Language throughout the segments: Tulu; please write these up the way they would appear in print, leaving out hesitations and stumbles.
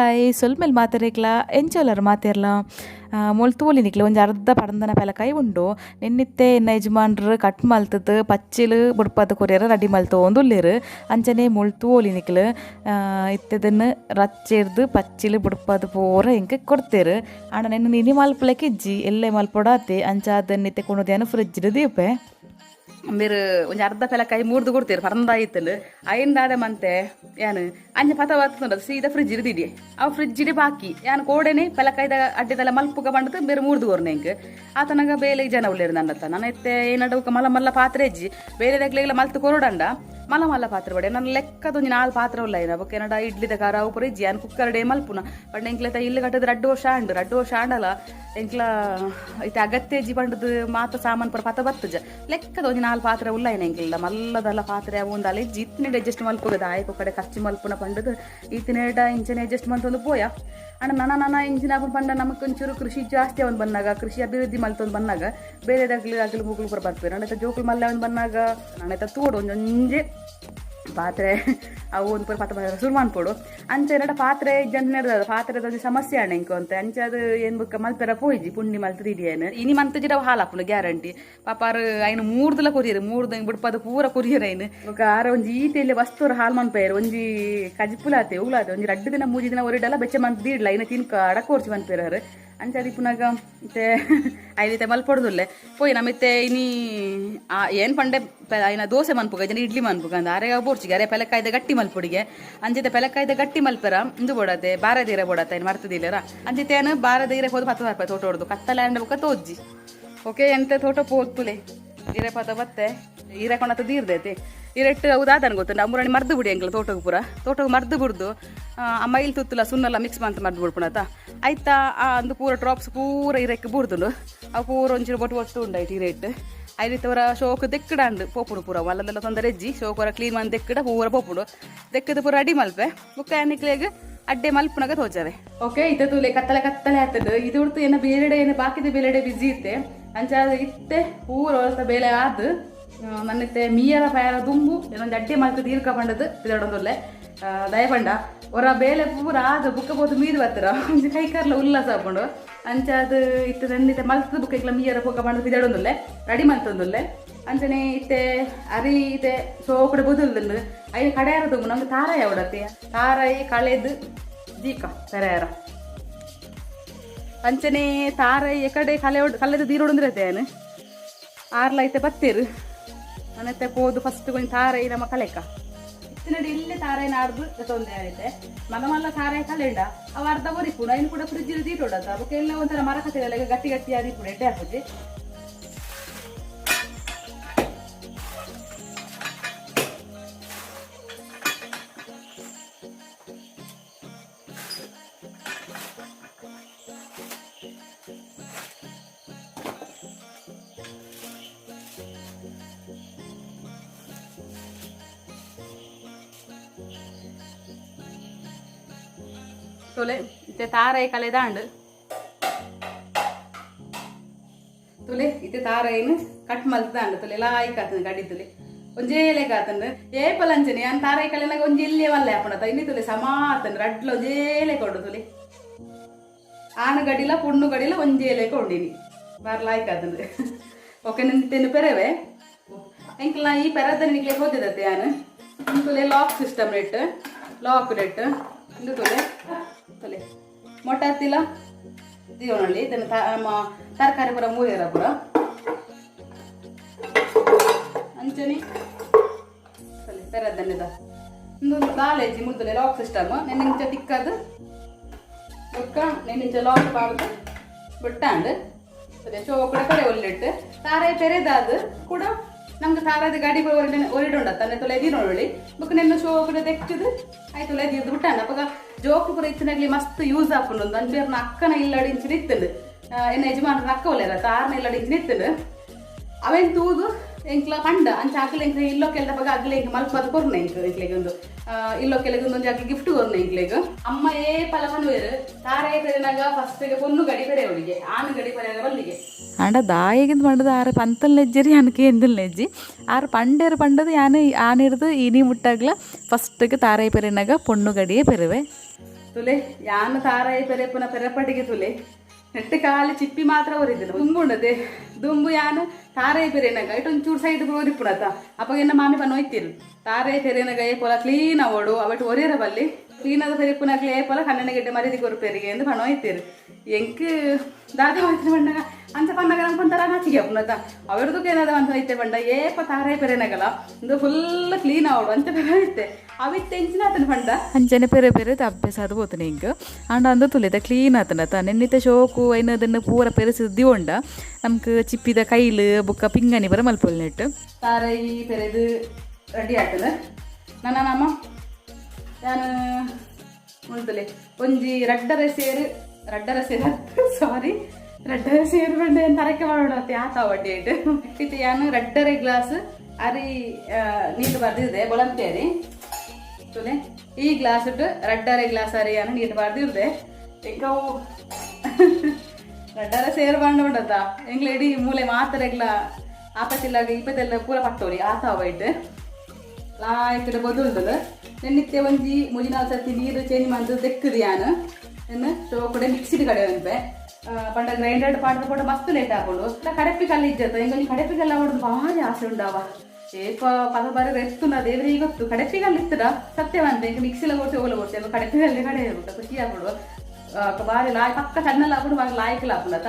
ಹಾಯ್ ಸೊಲ್ಮೆಲ್ ಮಾತೆರೆಗ್ಲ ಎಂಚೊಲ್ಲರ್ ಮಾತೆರ್ಲ ಮೊಲ್ ತೂಲಿ ನಿಕ್ಲೆ ಒಂಜಿ ಅರ್ಧ ಪರಂದನ ಪೆಲಕಾಯಿ ಉಂಡು. ನೆನ್ನಿತ್ತೆ ಎನ್ನ ಯಜಮಾನ್ರು ಕಟ್ ಮಲ್ತುದು ಪಚ್ಚಿಲ್ ಬುಡ್ಪದ್ ಕೊರಿಯರ ರೆಡಿ ಮಲ್ತೊಂದುಲ್ಲೆರ್. ಅಂಚನೆ ಮೊಲ್ ತೂಲಿ ನಿಕ್ಲು ಇತ್ತೆದನ್ ರಚ್ಚೆರ್ದ್ ಪಚ್ಚಿಲ್ ಬುಡ್ಪದ್ ಪೂರ ಎಂಕ್ ಕೊರ್ತೆರ್. ಆಂಡ ನೆನ್ನ್ ಇನಿ ಮಲ್ಪುಲಕ ಇಜ್ಜಿ ಎಲ್ಲೆ ಮಲ್ಪೊಡಾತೆ ಅಂಚಾದ್ ಇತ್ತೆ ಕೊನೊದು ಫ್ರಿಡ್ಜ್ ಡ್ ದೀಪೆ. ಬೇರು ಒಂಜಿ ಅರ್ಧ ಪೆಲಕಾಯಿ ಮೂರ್ದು ಕೊಡ್ತೇರು ಪರಂದಾಯಿತ್ತಂಡು ಅಯಿನ್ ದಾದ ಮಂತೆ ಯಾನ್ ಅಂಚ ಪತ ಬತ್ತುಂಡು ಸೀದಾ ಫ್ರಿಡ್ಜ್ ದಿಡಿ ಅವು ಫ್ರಿಡ್ಜ್ ಬಾಕಿ ಯಾನ್ ಕೋಡೆನೆ ಪೆಲಕಾಯಿದ ಅಡ್ಡೆದೆಲ್ಲ ಮಲ್ಪುಗ ಪಂಡದು ಬೇರೆ ಮೂರ್ದು ಕೊರ್ನೆ ಎಂಕ್. ಆತನಗ ಬೇಲೆ ಜನ ಉಲ್ಲೇರು ನನ್ನತ್ತ ನನ್ನ ಇತ್ತೆ ಏನಡ ಮಲ್ಲ ಮಲ್ಲ ಪಾತ್ರೆ ಇಜ್ಜಿ ಬೇಲೆ ಮಲ್ತು ಕೊರಡಂಡ ಮಲ್ಲ ಮಲ್ಲ ಪಾತ್ರೆ ಬಡೆ ನನ್ನ ಲೆಕ್ಕದ ಒಂಜಿ 4 ಪಾತ್ರೆ ಉಲ್ಲ ಏನ ಬೊಕ್ಕ ಏನಡ ಇಡ್ಲಿದ ಖಾರ ಅವು ಪೂರ ಇಜ್ಜಿ ಯಾನ್ ಕುಕ್ಕರ್ ಡೇ ಮಲ್ಪುನ ಪಂಡ ಎಂಕ್ಲ ಇಲ್ಲು ಕಟ್ಟದ 2 ವರ್ಷ ಆಂಡ್ 2 ವರ್ಷ ಆಂಡಲ ಎಂಕ್ಲ ಇತ್ತೆ ಅಗತ್ಯ ಇಜ್ಜಿ ಪಂಡದು ಮಾತ ಸಾಮಾನ್ ಪೂರ ಪತ ಬತ್ತುಜ ಲೆಕ್ಕದ ಒಂಜಿ 4 ಪಾತ್ರೆ ಉಲ್ಲ ಏನ ಎಂಕ್ಲ ಮಲ್ಲದಲ್ಲ ಪಾತ್ರೆ ಅವು ಒಂದಲ್ಲ ಇಜ್ಜಿ ಇತ್ತಿನೆಡ್ ಅಡ್ಜಸ್ಟ್ ಮಲ್ಪುಗದ ಆಯ್ಕೆ ಕಡೆ ಖರ್ಚು ಮಲ್ಪುನ ಪಂಡದು ಇತ್ತಿನೆಡ ಇಂಚನೆ ಅಡ್ಜಸ್ಟ್ ಮಲ್ತೊಂದು ಪೋಯ. ಅಂಡ ನನ ನನ ಇಂಚಿನ ಪಂಡ ನಮಕ್ ಒಂಚೂರು ಕೃಷಿ ಜಾಸ್ತಿ ಅವನ್ ಬಂದಾಗ ಕೃಷಿ ಅಭಿವೃದ್ಧಿ ಮಲ್ತೊಂದು ಬಂದಾಗ ಬೇರೆದಾಗ್ಲಿ ಅಗಲು ಮುಗುಲು ಪೂರ ಬರ್ಪೇರು ಅಂಡ ಜೋಕುಲು ಮಲ್ಲ ಅವನ್ ಬಂದಾಗ ನಾನೈತ ತೋಡು ಒಂಜೊಂಜೆ ಪಾತ್ರೆ ಅವು ಒಂದು ಪೂರ ಪತ್ತ ಶುರು ಮನ್ಪೊಡು ಅಂಚ ಎರಡ ಪಾತ್ರೆ ಇಜ್ಜಂತ ಪಾತ್ರೆದ ಒಂಜಿ ಸಮಸ್ಯೆ ಅಣ್ಣ ಎಂಕು ಅಂತ ಅಂಚ ಅದು ಏನ್ ಬುಕ್ಕ ಮಲ್ಪೆರ ಪೋಯಿಜಿ ಪುಂಡಿ ಮಲ್ತದ ಇಡಿಯೇನು ಇನಿ ಮಂತಜಿಡ ಹಾಲು ಹಾಪುಂಡು ಗ್ಯಾರಂಟಿ ಪಾಪಾರು ಐನು ಮೂರ್ದಲ ಕೊರಿಯರು ಮೂರ್ದ ಬಿಡ್ಪದ ಪೂರ ಕೊರಿಯರ್ ಐನು ಬೊಕ್ಕ ಆರ ಒಂಜಿ ಈತೆಲ್ಲಿ ವಸ್ತುರ ಹಾಲು ಮನ್ಪೇರು ಒಂಜಿ ಕಜಿಪುಲಾತೆ ಉಲಾತೆ ಒಂಜಿ 2 ದಿನ 3 ದಿನ ಒರಿಡಲ ಬೆಚ್ಚ ಮಂತ್ ದೀಡ್ಲ ಐನ ತಿನ್ಕ ಅಡಕೋರ್ಚಿ ಮನ್ಪೇರು ಅಂಚ ಪುನಗ ಇತ್ತೆ ಐನಿತೆ ಮಲ್ಪೊಡುದುಲ್ಲೆ ಪೋಯಿ ನಮಿತ್ತೆ ಇನಿ ಏನ್ ಪಂಡೆ ಐನ ದೋಸೆ ಮನ್ಪುಗ ಇಜ್ಜಂಡ ಇಡ್ಲಿ ಮನ್ಪುಗ ಅಂದ ಅರೆ ಬೋರ್ಚಿಗೆ ಅರೆ ಪೆಲಕಾಯ್ದ ಗಟ್ಟಿ ಮಲ್ಪುಡಿಗೆ ಅಂಚಿತೆ ಪೆಲಕಾಯ್ದ ಗಟ್ಟಿ ಮಲ್ಪೆರ ಇಂದು ಬೋಡತೆ ಬಾರದೀರ ಬೋಡತೆ ಐನ್ ಮರ್ತದಿಲ್ಲರ ಅಂಚಿತೆ ಏನು ಬಾರದೀರ ಹೋದು 10 ರೂಪಾಯಿ ತೋಟ ಹೊಡ್ದು ಕತ್ತಲೆ ಅಂಡ ಬೊಕ್ಕ ತೋಜ್ಜಿ. ಓಕೆ ಎಂತ ತೋಟ ಪೋತುಲೆ ಇರೆ ಪದ ಬತ್ತೆ ಇರೆ ಕೊಣತ ದೀರ್ದೈತೆ ಇರೆಟ್ಟು ಅವು ದಾದನ್ ಗೊತ್ತುಂಡು ಅಮ್ಮುರಣಿ ಮರ್ದು ಬಿಡಿ ಎಂಕ್ಲ ತೋಟಕ್ಕೆ ಪೂರ ತೋಟಕ್ಕೆ ಮರ್ದು ಬಿಡ್ದು ಆ ಮೈಲ್ ತುತ್ತುಲ ಸುನ್ನೆಲ್ಲ ಮಿಕ್ಸ್ ಮಂತ್ ಮರ್ದು ಬಿಡ್ಪುಣತ ಆಯ್ತಾ ಆ ಒಂದು ಪೂರ ಡ್ರಾಪ್ಸ್ ಪೂರ ಇರೆಕ್ ಬುಡ್ದುಂಡು ಅವು ಪೂರ ಒಂಚೂರು ಬೊಟ್ಟು ಬೊಟ್ಟು ಉಂಡಾಯ್ತು ಇರೆಟ್ ಐರಿತವರ ಶೋಕ್ ದೆಕ್ಕಡಂಡು ಪೋಪುಡು ಪೂರ ಮಲ್ಲದೆಲ್ಲ ತೊಂದರೆ ಇಜ್ಜಿ ಶೋಕ್ ಕ್ಲೀನ್ ಮಾಡಿ ದೆಕ್ಕಡ ಪೂರ ಪೋಪುಡು ದೆಕ್ಕದ ಪೂರ ಅಡಿ ಮಲ್ಪೆ ಬುಕ್ಕ ನಿಕ್ಲೆಗ್ ಅಡ್ಡೆ ಮಲ್ಪುನಗ ತೋಜವೆ. ಓಕೆ ಇತ್ತೆ ತೂಲೆ ಕತ್ತಲೆ ಕತ್ತಲೆ ಆತಂಡು ಇದು ಉಡ್ತು ಏನ ಬೇರೆಡೆ ಏನು ಬಾಕಿದ ಬೇಲೆಡೆ ಬಿಜಿ ಇತ್ತೆ ಅಂಚ ಇತ್ತೆ ಪೂರ ಹೊಸ ಬೇಲೆ ಆದ್ ನನ್ನಿತ್ತೆ ಮೀಯರ ಪಯರ ದುಂಬು ಏನೊಂದು ಅಡ್ಡೆ ಮಲ್ತು ದೀರ್ಘ ಪಂಡದು ಪಿದಡೊಂದುಲ್ಲೆ ದಯಪಂಡ ಹೊರ ಬೇಲೆ ಪೂರ ಆದ್ ಬುಕ್ಕ ಬೋದು ಮೀದು ಬತ್ತರ ಒಂಜಿ ಕೈ ಕಾರ್ಲ ಉಲ್ಲಾಸ ಆಪುಂಡು ಅಂಚಾದ್ ಇತ್ತೆ ನನ್ನಿತ್ತೆ ಮಲ್ತದ ಬುಕ್ಕ ಇಕ್ಲ ಮೀಯರ ಪೊಕ್ಕ ಪಂಡದು ಪಿದಡೊಂದುಲ್ಲೆ ರೆಡಿ ಮಲ್ತೊಂದುಲ್ಲೆ ಅಂಚನೆ ಇತ್ತೆ ಅರಿ ಇತ್ತೆ ಸೋಕುಡೆ ಬೊದುಲ್ದುಂಡು ಐನ ಕಡೆಯಾರ ದುಂಬು ನಮ್ಗೆ ತಾರಾಯಿ ಅವಡತ್ತೆ ತಾರಾಯಿ ಕಳೆದು ದೀಕ ಪೆರೆಯಾರ ಅಂಚನೆ ತಾರಾಯಿ ಎಕಡೆ ಕಲೆ ಕಲೆದು ದೀರೋಡುಂದಿರತ್ತೆ ಏನು ಆರ್ಲ ಐತೆ ಬತ್ತೇರು ನನ್ನತ್ತೆ ಪೋದು ಫಸ್ಟ್ ಕೊಂಚ ತಾರಾಯಿ ನಮ್ಮ ಕಲೆಕ ಇತ್ತಿನಡಿ ಇಲ್ಲೇ ತಾರಾಯಿ ನಾಡ್ದು ತೊಂದರೆ ಐತೆ ಮಲ್ಲ ಮಲ್ಲ ತಾರಾಯಿ ಕಲೆಂಡ ಅವ ಅರ್ಧ ಒರಿಪುಂಡು ಐನು ಕೂಡ ಫ್ರಿಜ್ ದೀಟೋಡತ್ತ ಅವಕ್ಕೆ ಎಲ್ಲ ಒಂಥರ ಮರ ಕತೆಲ್ಲ ಗಟ್ಟಿ ಗಟ್ಟಿ ಆದಿಪ್ಪುಂಡು ಎಡ್ಡೆ ಹಾಕುಜಿ. ತೊಲೆ ಇತ್ತೆ ತಾರಾಯಿ ಕಲೆದಾಂಡು ತುಲೆ ಇತ್ತೆ ತಾರಾಯಿನ ಕಟ್ ಮಲ್ತದಾಂಡು ತುಲೆ ಲಾಯ್ಕ್ ಆತಂಡು ಗಡಿ ತುಲೆ ಒಂಜೇ ಲೆಕ್ಕ ಆತಂಡು ಏಪಲ ಅಂಚನೆ ಯಾನ್ ತಾರಾಯಿ ಕಲೆನಾಗ ಒಂಜಿ ಇಲ್ಲೇ ಮಲ್ಲೆ ಆಪುಂಡತ ಇನ್ನಿ ತುಲೆ ಸಮ ಆತಂಡು ರಡ್ಲ ಒಂಜೇ ಲೆಕ್ಕ ಉಂಡು ತುಲೆ ಆನು ಗಡಿಲ ಪೊಣ್ಣು ಗಡಿಲ ಒಂಜೇ ಲೆಕ್ಕ ಉಂಡಿನಿ ಬಾರ್ ಲಾಯ್ಕ್ ಆತಂಡು. ಓಕೆ ನಿಂತೇನು ಪೆರವೆ ಎಂಕ್ಲ ಈ ಪೆರದ ನಿಕ್ಲೆ ಹೋದಿದತ್ತೆ ಯಾನ್ ತುಲೆ ಲಾಕ್ ಸಿಸ್ಟಮ್ ನೆಟ್ ಲಾಕ್ ನೆಟ್ ಇಂದು ತುಲೆ ತೊಲೆ ಮೊಟ್ಟೆ ದೀವನಳ್ಳಿ ಇದನ್ನು ನಮ್ಮ ತರಕಾರಿ ಪೂರ ಮೂರೇರ ಪೂರ ಅಂಚನೆ ತೊಲೆ ಪೆರದನ್ನೆದ ಇಂದೊಂದು ದಾಲೇಜಿ ಮುಲ್ತಲೆ ಲಾಕ್ ಸಿಸ್ಟಮ್ ನೆನ್ನಿಂಚ ತಿಕ್ಕದು ಬೊಕ್ಕ ನೆನ್ನಿಂಚ ಲಾಕ್ ಪಾಡ್ದು ಬಿಟ್ಟಾಂಡ್ ಸರಿ ಶೋ ಕೂಡ ಕಡೆ ಒಲ್ಲಿಟ್ಟು ತಾರಾಯಿ ಪೆರೆದಾದ್ ಕೂಡ ನಮ್ಗೆ ತಾರಾದ ಗಾಡಿ ಒರಿಡುಂಡ ತನ್ನೆ ತೊಲೆ ದೀನೊಳ್ಳಿ ಬೊಕ್ಕ ನೆನ್ನ ಶೋ ಕೂಡ ತೆಕ್ಕದು ಆಯ್ತು ತೊಲೆ ದೀರ್ದು ಬಿಟ್ಟಾಂಡ್ ಅಪಗ ಜೋಕು ಪೂರ ಇತ್ತಿನಾಗ್ಲಿ ಮಸ್ತ್ ಯೂಸ್ ಆಪುಂಡು ಅಂಚೇರ್ನ ಅಕ್ಕನ ಇಲ್ಲಡಿ ಇಂಚಿನ ಇತ್ತಂಡು ಎನ್ನ ಯಜಮಾನ್ರನ ಅಕ್ಕ ಒಲ್ಲೆರ ತಾರ್ನ ಇಲ್ಲಡಿ ಇಂಚಿನ ಇತ್ತಂಡು ಅವೇನ್ ತೂದು ಎಂಕ್ಲ ಪಂಡ ಅಂಚ ಅಗಲ ಎಂಕ್ ಇಲ್ಲೋ ಕೆಲ್ದ ಅಗಲ ಎಂಕ್ ಮಲ್ಪದ ಕೊರ್ನೆ ಎಂಕ್ ಎಂಕ್ಲೆಗ್ ಒಂದು ಇಲ್ಲೋ ಕೆಲೆಗ್ ಒಂದೊಂದು ಅಗ್ಲಿ ಗಿಫ್ಟ್ ಕೊರ್ನೆ ಎಂಕ್ಲೆಗ್ ಅಮ್ಮ ಏ ಪಲ ಪನುವೆರು ತಾರಾಯಿ ಪೆರೆನಾಗ ಫಸ್ಟ್ ಪೊನ್ನು ಗಡಿ ಪೆರೆ ಅವಳಿಗೆ ಆನು ಗಡಿ ಪೆರೆನಾಗ ಬಲ್ಲಿಗೆ ಆಂಡ ದಾಯೆಗಿಂದ ಪಂಡದು ಆರು ಪಂತಲ್ ನೆಜ್ಜರಿ ಅನಕೆ ಎಂದಲ್ ನೆಜ್ಜಿ ಆರು ಪಂಡೇರು ಪಂಡದು ಯಾನ್ ಆನಿರ್ದು ಇನಿ ಮುಟ್ಟಾಗ್ಲ ಫಸ್ಟ್ಗೆ ತಾರಾಯಿ ಪೆರೆನಾಗ ಪೊಣ್ಣು ಗಡಿಯೇ ಪೆರುವೆ. ತುಲೆ ಯಾನ್ ತಾರಾಯಿ ಪೆರೆಪುನ ಪೆರಪಟಿಗೆ ತುಲೆ ನೆಟ್ಟ ಕಾಲಿ ಚಿಪ್ಪಿ ಮಾತ್ರ ಒರಿದಿನ ದುಂಬು ಉಂಡತೆ ದುಂಬು ಯಾನ್ ತಾರಾಯಿ ಪೆರೆನಗ ಇಟ್ಟು ಒಂಚೂರು ಸೈಡ್ ಒರಿಪುಣತ. ಅಪ್ಪಗ ಎನ್ನ ಮಾಮಿ ಪನ್ನ ಹೋಯ್ತಿರು ತಾರಾಯಿ ಪೆರೆನಗ ಏಪೊಲ ಕ್ಲೀನ್ ಅವಡು ಅವಟ್ಟು ಒರಿಯರ ಬಲ್ಲಿ ಕ್ಲೀನ್ ಆದ ಪೆರೆಪುನಕ್ಲೆ ಏಪೊಲ ಕಣ್ಣನ ಗೆಡ್ಡೆ ಮರಿದಿ ಕೊರು ಪೆರಿಗೆ ಎಂದು ಪಣ ಹೋಯ್ತಿರು. ಎಂಕ್ ದಾದ ಹೋಯ್ತಿರು ಪಂಡಗ ಅಂಚ ಪನ್ನಗ ನಂಗೆ ಒಂಥರ ನಾಚಿಗೆ ಅಪ್ಪುನತ. ಅವರದಕ್ಕೆ ಏನಾದ ಅಂತ ಐತೆ ಪಂಡ ಏಪ ತಾರಾಯಿ ಪೆರೆನಗಲ ಇಂದು ಫುಲ್ ಕ್ಲೀನ್ ಅವಡು ಅಂಚ ಪೆರ ಐತೆ ಅವಿತ್ತೆ ಎಂಚಿನ ಆತನ ಪಂಡ. ಅಂಚನೆ ಪೆರೆ ಪೆರೆ ಅಭ್ಯಾಸ ಅದು ಪೋತುನೆ ಎಂಕ್. ಆಂಡ ಅಂದು ತುಲೆತ ಕ್ಲೀನ್ ಆತನತ ನೆನ್ನಿತ ಶೋಕು ಐನದನ್ನು ಪೂರ ಪೆರೆಸಿ ದಿವೊಂಡ ನಮ್ಕ್ ಚಿಪ್ಪಿದ ಕೈಲ್ ಬೊಕ್ಕ ಪಿಂಗನಿ ಪೂರ ಮಲ್ಪೊಲಿ ನೆಟ್. ತಾರಾಯಿ ಪೆರೆದು ರೆಡಿ ಆತನ ನನ್ನ ನಮ್ಮ ನಾನು ಮುಲ್ತಲೆ ಒಂಜಿ ರಡ್ಡರೆ ಸೇರು ರಡ್ಡರೆ ಸೇರು ಸಾರಿ ರಡ್ಡರೆ ಸೇರು ಬಂಡೆ ತರಕೆ ಮಾಡೋಣ ಆತ ವಡ್ಡಿ ಇಟ್ಟು ಇತ್ತು. ಯಾನು ರಡ್ಡರೆ ಗ್ಲಾಸ್ ಅರಿ ನೀರು ಬರ್ದಿದೆ ಬೊಳಂತೆ ಅರಿ ತುಲೆ. ಈ ಗ್ಲಾಸ್ ಇಟ್ಟು ರಡ್ಡರೆ ಗ್ಲಾಸ್ ಅರಿ ಯಾನು ನೀರು ಬರ್ದಿರ್ದೆ. ಎಂಕವು ರಡ್ಡರೆ ಸೇರು ಬಂಡ ಉಂಡತ್ತ ಎಂಗ್ಲ ಇಡೀ ಮೂಲೆ ಮಾತ್ರ ಆಪತ್ತಿಲ್ಲ ಇಪ್ಪತ್ತೆಲ್ಲ ಪೂರ ಪಟ್ಟೋರಿ ಆತ ಇಟ್ಟು ಲಾಯ್ಕಡೆ ಬದುಲ್ದಲ್ಲ. ನೆನ್ನಿತ್ತೆ ಒಂಜಿ ಮುಜಿನಾಲ್ ಸರ್ತಿ ನೀರು ಚೇಂಜ್ ಮಂದು ದೆಕ್ಕದು ಯಾನು ಎನ್ನು ಶೋ ಕಡೆ ಮಿಕ್ಸಿಡ್ ಕಡೆ ಒಂದ್ಪೆ ಪಂಡ ಗ್ರೈಂಡರ್ ಪಾಡ್ದು ಕೂಡ ಮಸ್ತ್ ಲೇಟ್ ಹಾಕೊಂಡು ಕಡೆಪಿ ಕಲ್ಲು ಇಜ್ಜತ್ತ. ಹಿಂಗೊಂಜಿ ಕಡೆಪಿ ಕಲ್ಲು ಅವಡ್ದು ಭಾರಿ ಆಸೆ ಉಂಡಾವ. ಏಪ ಪದ ಬಾರಿ ರೆಸ್ತುನ ದೇವರಿಗೆ ಗೊತ್ತು. ಕಡೆಪಿ ಕಲ್ಲು ಇತ್ತದ ಸತ್ಯವಂತ ಈಗ ಮಿಕ್ಸಿಲ ಕೊಡ್ಸಿ ಓಲ ಕೊಡ್ಸಿ ಕಡೆಪಿ ಕಲ್ಲಿ ಕಡೆ ಹೇಳ್ಬಿಟ್ಟು ಖುಷಿ ಆಗ್ಬಿಡು. ಬಾರಿ ಲಾಯ್ ಪಕ್ಕ ಸಣ್ಣಲ್ಲ ಹಾಕೊಂಡು ಬಾರಿ ಲಾಯ್ಕಲ ಹಾಕೊಂಡತ.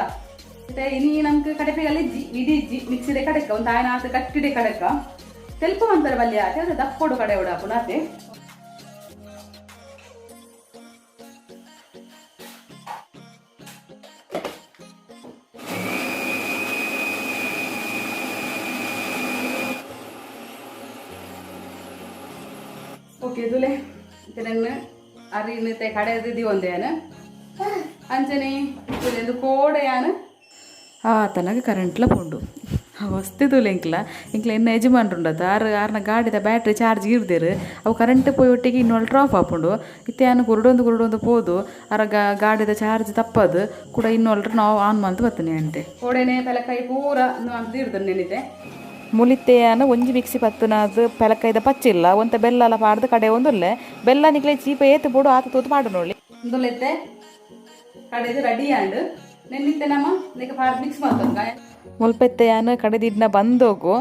ಮತ್ತೆ ಇನಿ ನಮ್ಗೆ ಕಡೆಪಿ ಕಲ್ಲು ಇಜ್ಜಿ ಇಡೀ ಇಜ್ಜಿ ಮಿಕ್ಸಿಡೆ ಕಡೆಕ ಒಂದು ತಾಯಿನ ಆಸೆ ಕಟ್ಟಿಡೆ ಕಡೆಕ ತೆಲ್ಪ ಅಂತಾರೆ ಬಲ್ಯ ಆತೆ ಅದು ದಪ್ಪೊಡು ಕಡೆ ಉಡಾಪುನ ಆತೆ. ಓಕೆ ತುಲೆ ನನ್ನ ಅರಿನತೆ ಕಡೆದು ಒಂದೇನು ಅಂಚನೆ ತುಲೆಂದು ಕೋಡೆಯಾನು. ಆತನಾಗ ಕರೆಂಟ್ಲ ಪೋಂಡು ಅವಸ್ಥೆ ತುಲೆ ಎಂಕ್ಲ ಎಂಕ್ಲ ಎನ್ನ ಯಜಮಾನ್ರುಂಡತ ಆರು ಆರ್ನ ಗಾಡಿದ ಬ್ಯಾಟ್ರಿ ಚಾರ್ಜ್ ಇರ್ದೇರು. ಅವು ಕರೆಂಟ್ ಪೋಯಿ ಒಟ್ಟಿಗೆ ಇನ್ನೊಲ್ಟ್ರ ಆಫ್ ಆಪುಂಡು. ಇತ್ತೆ ಯಾನು ಕುರುಡೊಂದು ಕುರುಡೊಂದು ಪೋದು ಅರ ಗಾಡಿದ ಚಾರ್ಜ್ ತಪ್ಪದು ಕೂಡ ಇನ್ನೊಲ್ಟ್ರ ನಾವು ಆನ್ ಮಂತ್ ಬತ್ತನೆ ಅಂತೆ. ಕೋಡೆನೆ ಪೆಲಕಾಯಿ ಪೂರ ಅಂತ ಇರ್ದು ನೆನಿತೆ. ಮುಲಿತೆಯಾನ ಒಂಜಿ ಮಿಕ್ಸಿ ಪತ್ತುನಾದ್ ಪೆಲಕಾಯ್ದ ಪಚ್ಚಿಲ್ಲ ಒಂತ ಬೆಲ್ಲ ಪಾಡ್ದು ಕಡೆ ಒಂದುಲ್ಲೆ ಬೆಲ್ಲ ನಿಕ್ಲೆ ಚೀಪ ಏತು ಬೋಡು ಆತ ತೂತು ಪಾಡು ನೋಳಿ. ಇಂದುಲೆತ್ತೆ ಕಡೆದು ರೆಡಿ ಆಂಡ್ ನೆನ್ನಿತ್ತೆ ನಮ್ಮ ನಿಕ ಪಾಡ್ ಮಿಕ್ಸ್ ಮಾಡ್ತಂಗ. ಮುಲ್ಪೆತ್ತೆಯಾನ ಕಡೆದಿಡ್ನ ಬಂದೋಗು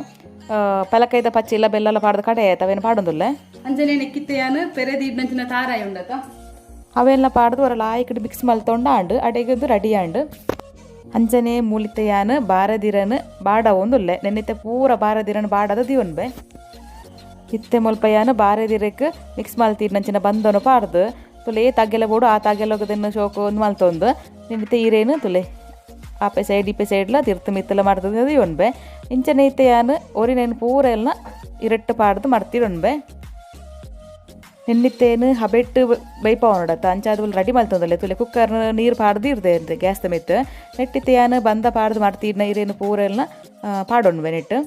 ಪೆಲಕಾಯ್ದ ಪಚ್ಚಿಲ್ಲ ಬೆಲ್ಲ ಪಾಡ್ದು ಕಡೆ ಆಯ್ತು ಅವೇನು ಪಾಡೊಂದುಲ್ಲೆ. ಅಂಚನೆ ನೆಕ್ಕಿತ್ತೆಯಾನು ಪೆರೆದಿಡ್ನಂಚಿನ ತಾರಾಯಿ ಉಂಡತ. ಅವೆಲ್ಲ ಪಾಡ್ದು ಹೊರ ಲಾಯ್ಕಡ್ ಮಿಕ್ಸ್ ಮಲ್ತೊಂಡ ಆಂಡ್ ಅಡೆಗದು ರೆಡಿ ಆಂಡ್. ಅಂಚನೆ ಮೂಲಿತೆಯಾನ ಬಾರದಿರನ್ ಬಾಡ ಒಂದುಲ್ಲೆ ನೆನ್ನಿತ್ತೆ ಪೂರ ಬಾರದಿರನ್ ಬಾಡದ ದಿವನ್ಬೆ. ಇತ್ತೆ ಮುಲ್ಪಯಾನ ಬಾರದಿರಕ್ ಮಿಕ್ಸ್ ಮಲ್ತಿಡ್ನಂಚಿನ ಬಂದನು ಪಾಡ್ದು ತುಲೆ ತಗ್ಗೆಲ ಬೋಡು ಆ ತಗ್ಗೆಲೋಗದನ್ನು ಶೋಕು ಒಂದು ಮಲ್ತೊಂದು ನಿನ್ನಿತ್ತೆ ಈರೇನು ತುಲೆ ಆಪೆ ಸೈಡ್ ಇಪ್ಪೆ ಸೈಡ್ಲ ತಿರ್ತು ಮಿತ್ತಲ ಮಾಡ್ತದೆ ದಿವನ್ಬೆ. ಇಂಚನೆ ಇತ್ತೆಯಾನ ಒರಿನೇನು ಪೂರ ಎಲ್ಲ ಇರಟ್ಟು ಪಾಡ್ದು ಮಡ್ತಿರೊನ್ಬೆ. ನಿನ್ನಿತ್ತೇನು ಹಬೆಟ್ಟು ಬೈಪಾವನಡತ್ತ ಅಂಚಾದ ರೆಡಿ ಮಲ್ತೊಂದಲ್ಲ ತುಲೆ ಕುಕ್ಕರ್ ನೀರು ಪಾಡ್ದು ಇರ್ದೆ ಇರ್ದೆ ಗ್ಯಾಸ್ ಮಿತ್ತು ನೆಟ್ಟಿತ್ತೆ ಯಾನು ಬಂದ ಪಾಡ್ದು ಮಾಡ್ತಿಡ್ನ ಇರೇನು ಪೂರ ಎಲ್ಲ ಪಾಡೊನ್ಬೆ ನೆಟ್ಟು.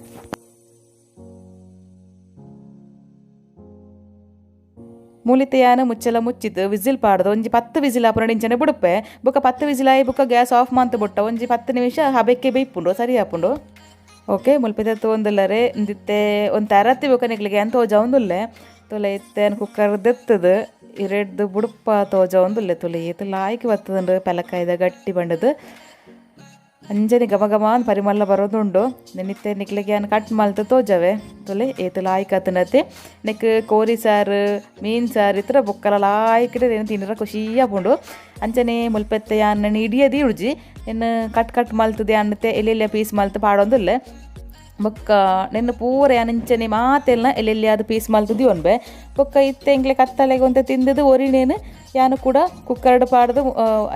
ಮೂಲಿತೆಯಾನ ಮುಚ್ಚಲ ಮುಚ್ಚಿದ್ದು ವಿಸಿಲ್ ಪಾಡ್ದು ಒಂಜಿ 10 ವಿಸಿಲ್ ಆಪುನ ಇಂಚನೆ ಬುಡುಪೆ. ಬೊಕ್ಕ 10 ವಿಸಿಲ್ ಆಯಿ ಬೊಕ್ಕ ಗ್ಯಾಸ್ ಆಫ್ ಮಂತ್ ಬುಟ್ಟ ಒಂಜಿ 10 ನಿಮಿಷ ಹಬೆಕ್ಕೆ ಬೇಯ್ಪುಂಡು ಸರಿ ಆಪುಂಡು. ಓಕೆ ಮುಲ್ಪಿದ ತೋಂದುಲ್ಲರೆ ಇಂದಿತ್ತೆ ಒಂದು ತರತ್ತಿ ಬೊಕ್ಕ ನಿಕ್ಲಿಗೆ ಅಂತ ತೋಜ ಒಂದುಲ್ಲೆ ತುಲೆ ಇತ್ತೆ ಕುಕ್ಕರ್ ದೆತ್ತದು ಇರೆಡ್ದು ಬುಡುಪ ತೋಜ ಒಂದುಲ್ಲೆ ತುಲೆ ಏತು ಲಾಯ್ಕ್ ಬತ್ತದಂಡು ಪೆಲಕಾಯ್ದ ಗಟ್ಟಿ ಬಂಡದು ಅಂಜನೆ ಘಮ ಘಮ ಅಂದ್ ಪರಿಮಳ ಬರೋದುಂಡು. ನೆನಿತ್ತೆ ನಿಕ್ಲಿಗೆ ಅನ್ ಕಟ್ ಮಲ್ತು ತೋಜವೆ ತುಲೆ ಏತು ಲಾಯ್ಕ್ ಆತನತೆ. ನೆಕ್ ಕೋರಿ ಸಾರು ಮೀನ್ ಸಾರು ಇತ್ರ ಬೊಕ್ಕಲ ಲಾಯ್ಕಿಡೆ ಏನು ತಿನ್ನರ ಖುಷಿ ಆಪುಂಡು. ಅಂಚನೆ ಮುಲ್ಪೆತ್ತೆ ಯಾನ್ ಇಡಿಯದಿ ಉಡ್ಜಿ ಎನ್ನು ಕಟ್ ಕಟ್ ಮಲ್ತದೆ ಅನ್ನತ್ತೆ ಎಲ್ಲೆಲ್ಲ ಪೀಸ್ ಮಲ್ತು ಪಾಡೊಂದುಲ್ಲೆ. ಬೊಕ್ಕ ನೆನ್ನ ಪೂರ ಯಾನ್ ಇಂಚನೆ ಮಾತೆಲ್ಲ ಎಲ್ಲೆಲ್ಲಿ ಅದು ಪೀಸ್ ಮಲ್ತದಿ ಒನ್ಬೆ. ಬೊಕ್ಕ ಇತ್ತೆ ಎಂಕ್ಲೆ ಕತ್ತಲೆಗೆ ಒಂತೆ ತಿಂದದು ಒರಿನೇನು ಯಾನು ಕೂಡ ಕುಕ್ಕರ್ಡ್ ಪಾಡ್ದು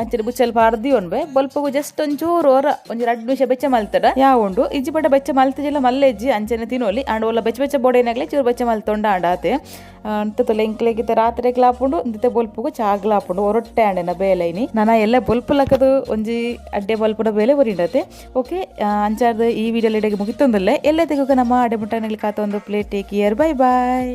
ಅಂಚನೆ ಬುಚ್ಚಲ್ ಪಾಡ್ದು ಒನ್ಬೆ. ಬೊಲ್ಪಗು ಜಸ್ಟ್ ಒಂಚೂರು ಒರ ಒಂಜಿ 2 ನಿಮಿಷ ಬೆಚ್ಚ ಮಲ್ತಡ ಯಾ ಉಂಡು ಇಜ್ಜಿ ಪಟ ಬೆಚ್ಚ ಮಲ್ತಜಿಲ್ಲ ಮಲ್ಲೆಜ್ಜಿ ಅಂಚನೆ ತಿನ್ನೋಲಿ ಆಂಡ ಒಲ್ಲ ಬೆಚ್ಚ ಬೆಚ್ಚ ಬೋಡೇನಾಗ್ಲೆ ಚೂರು ಬೆಚ್ಚ ಮಲ್ತೊಂಡ ಆಂಡ ಆತೆ ಅಂತ ತುಲೆ ಎಂಕ್ಲೆಗಿತ್ತ ರಾತ್ರಿ ಗ್ಲಾಪುಂಡು ಇಂದಿತ್ತೆ ಬೊಲ್ಪುಗು ಚಾಗ್ಲಾಪುಂಡು ಒರೊಟ್ಟೆ ಆಂಡೆನ ಬೇಲೈನಿ ನನ ಎಲ್ಲ ಬೊಲ್ಪು ಲಕ್ಕದು ಒಂಜಿ ಅಡ್ಡೆ ಬೊಲ್ಪುಡ ಬೇಲೆ ಒರಿಂಡತೆ. ಓಕೆ ಅಂಚಾರ್ದು ಈ ವಿಡಿಯೋ ಇಡೆಗೆ ಮುಗಿತೊಂದುಲ್ಲೆ ಎಲ್ಲ ತೆಗೋಕ ನಮ್ಮ ಅಡೆ ಮುಟ್ಟ ಕಾತ ಒಂದು plate. Take care, bye bye.